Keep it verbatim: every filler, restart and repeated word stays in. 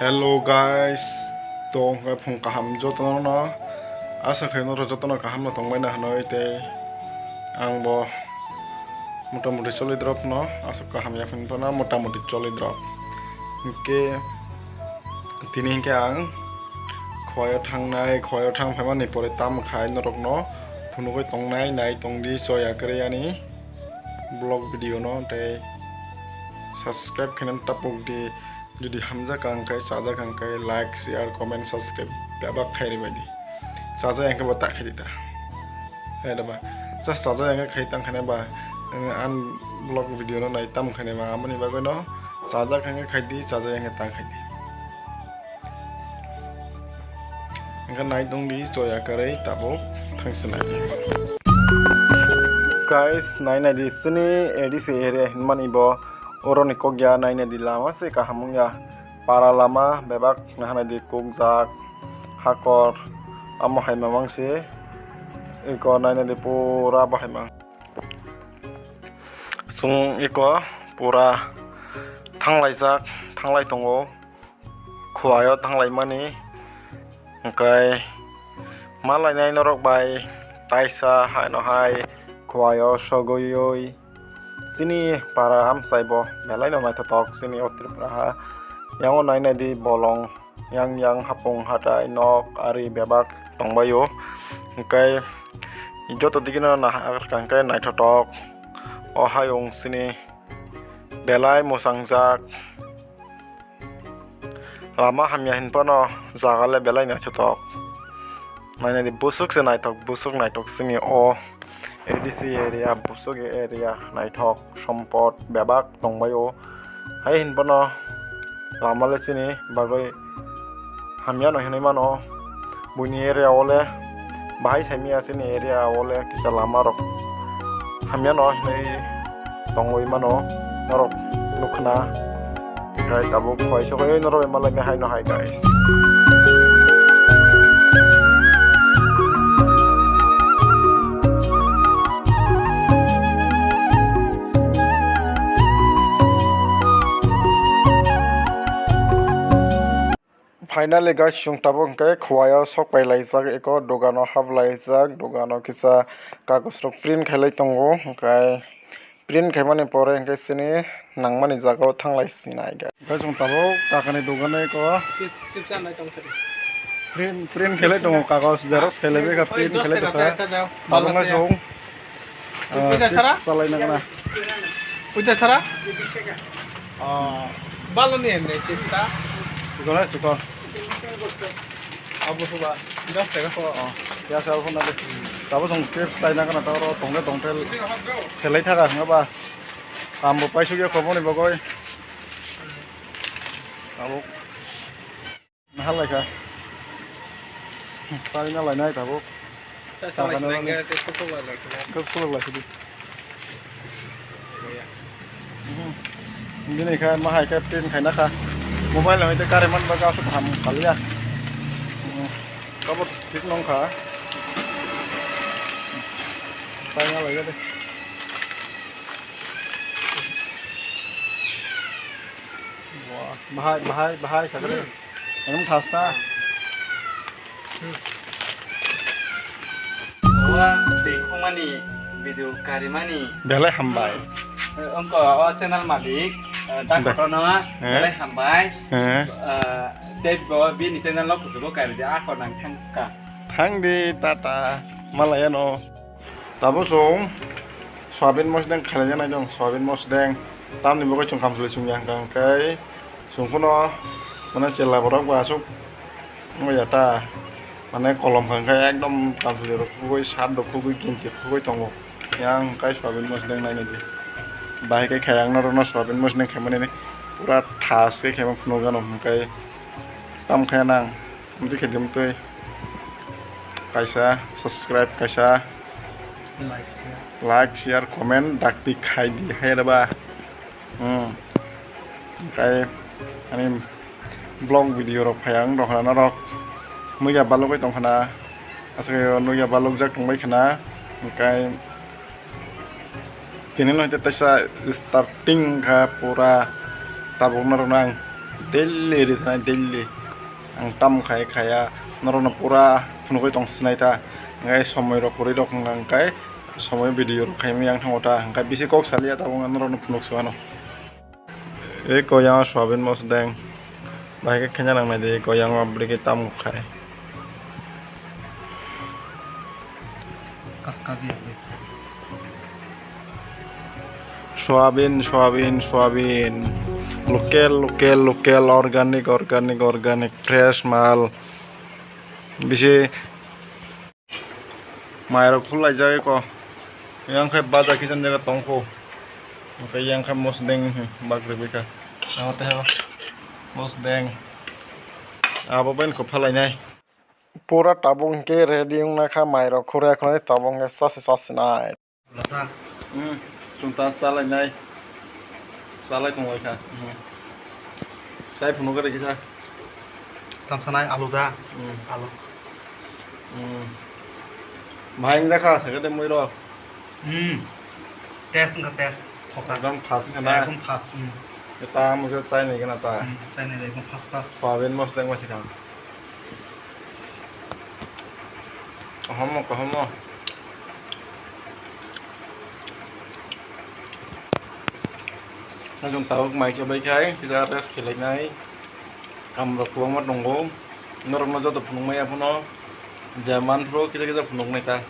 Hello guys, to hwnkhe phung kaham jotono no. Asa khe norok jotono kaham no tongbai na hinwi tei ang bo motamuti choli drop no aswk kaham ya phano motamuti choli drop. Hinkhe tini hinkhe ang khowai o thangnai, khowai o thang phaimani pore tamo khai norok no phunugwi tongnai, nai tongdi choya kwrwi ani vlog video no tei subscribe khaina tapok di. Jodi hamjak ang khe, chajak ang khe, like, share, comment, subscribe bebak khai rwbaidi. Chajak ang khe bo ta khai di ta. Hai da ba. Just chajak ang khe khai tang khaina ba, ang an vlog video no nai tam khaina ba, amoni bagwi no chajak ang khe khai di, chajak ang khe ta khai di. Ang khe nai tong di, choya kwrwi tabuk thang sinai. Guys, nai nai di sini A D C area hinmani bo. Oroni kok ya naina di lama se kaham wngya. Para lama bebak nahana di kukjak, hakor, amo hai mamang se. Eko naina di pura bahai mang. Sung eko pura thanglai jak, thanglai tongo. Khuaio thanglai mani. Hwnkhe ma lainai norok bai taisa haino hai khuaio sogwi chini para amchai bo belai no naithotok chini o Tripura ha. Yango nainai di bolong yang yang hapung hatai nok ari bebak tongbaio. Hwnkhe joto digi no nahar kha hwnkhe naithotok o hayung chini belai mwsangjak. Lama hamya hinphano jaga le belai naithotok. Nainai di busuk se naithok, busuk naithok sini o A D C area, busuk area naithok, sompot bebak tongbaio. Hai hinphano lama le chini bagwi hamya no hinwi mano. Buini area o le bahai saimaya chini area o le kisa lama rok hamya no hinwi tongwi mano norok nukna. Guys, tabuk khwai sokoi norok bai malai hai no hai guys. Finally guys, chwng tabuk hwnkhe khwlai o sok pai laijak, eko dogano hap laijak, dogano kisa kagoj rok print khailai tongo, hwnkhe print khaimani pore hwnkhe chini nangmani jaga o thanglai sinai guys. Hwnkhe chwng tabuk kakani dogano eko print, print khailai tongo, kagoj xerox khailai bai kha, print khailai tongo, tabukno chwng. Puja sara? Salai nang na. Puja sara? Ah. Balo ni hende chipta. Chikon hai chikon. Abo suba. Dos taka ko. Oh. Ya sa ko na de. Tabo song chips sai nang na toro tongde tongtel. Selai thaga hanga ba. Ambo paisuk ya komo ni bagoi. Abo. Nahal lai kha. Sari na lai nai tabuk. Sa sa lai Sakha na sinai lai. Khe khe khe lai lai sinai. Khe khe lai sidi. Ya. Mhm. Bini kha ma hai khe print khai na kha. Mobile hai te kare man ba ga su ham kal ya. Mhm. Kabo thik nong kha. Sai na lai ya de. Wah, bahai, bahai, bahai, sakali. Ekdom thas na. Wah, tei khumani video karimani. Belai hambai. Eh, ongko, o channel malik, eh, dak Da- kotorno, Eh? belai hambai. Eh? Eh, tei bo bini channel no kusugo kari di, ako nang thangka. Thang di, tata, malaya no. Tabo chwng soyabin mosdeng khailaijaknai chwng soyabin mosdeng tamni bagwi chwng kamchwlwi chwngya hwnkha hwnkhe chwng phano mane chwla borok bo aswk wngya ta mane kolom kha hwnkhe ekdom kamchwlwi rok khugwi shirt rok khugwi ginji khugwi tongo yang hwnkhe soyabin mosdeng nainai di bahai khe khe ang norokno soyabin mosdeng khaimani pura thas khe khaima phunukjano hwnkhe tamkhe nang. Amtwi khe di amtwi kaisa subscribe kaisa like share comment dakti khai di hai reba. Hmm. Kai ani vlog video rok phai ang rok hana norok nugya balugwi tong khana aswk nugya baluk jak tong bai khana kai. Tini no hwnkhe teisa starting kha pura tabuk norok no ang Daily ri thanai, daily. Ang tam khai khaya, norokno pura phunugwi tong sinai ta. Hwnkhe somoi rok kwrwi rok hwnkha hwnkhe somoi video rok khaimani yang thango ta. Hwnkhe bisi kok saliya tabuk norokno phunuk suano. Ei koyang soyabin mosdeng. Bahai khe khaina nangnai de koyang o bwrwi khe tam khai. Soyabin, soyabin, soyabin. Local, local, local, organic, organic, organic, fresh mal. Bisi mairok khulaijak eko. Yang khe baja kisan jaga tongkho. Oke, yang khe mosdeng, hmm, bak rwbaikha. Abo tei mosdeng. Abo bai kho phalainai. Pura tabuk hwnkhe ready wngna kha mairok khura, ekhonai tabuk hwnkhe sase sasinai. Hmm, chwng ta chalainai. Chalai tonglaikha. Hmm. Chai phunukha de kisa. Tamsanai alu da. Hmm. Alu. Hmm. Bahai wngjakha, sakhe de muirok. Hmm. Test wngkha, test. Thokha. Ekdom fast wngkha na? Ekdom fast, hmm. Tamo khe chainai gana ta? Hmm, chainai ekdom fast, fast. Soyabin mosdeng bai sikha. Kaham o, kaham o. Chwng tabuk mai chabai khai, kisa rest khelainai. Kamrok kwbangma tongo. Norokno joto phunukmaya phano. Je manphuru kisa kisa phunuknai ta.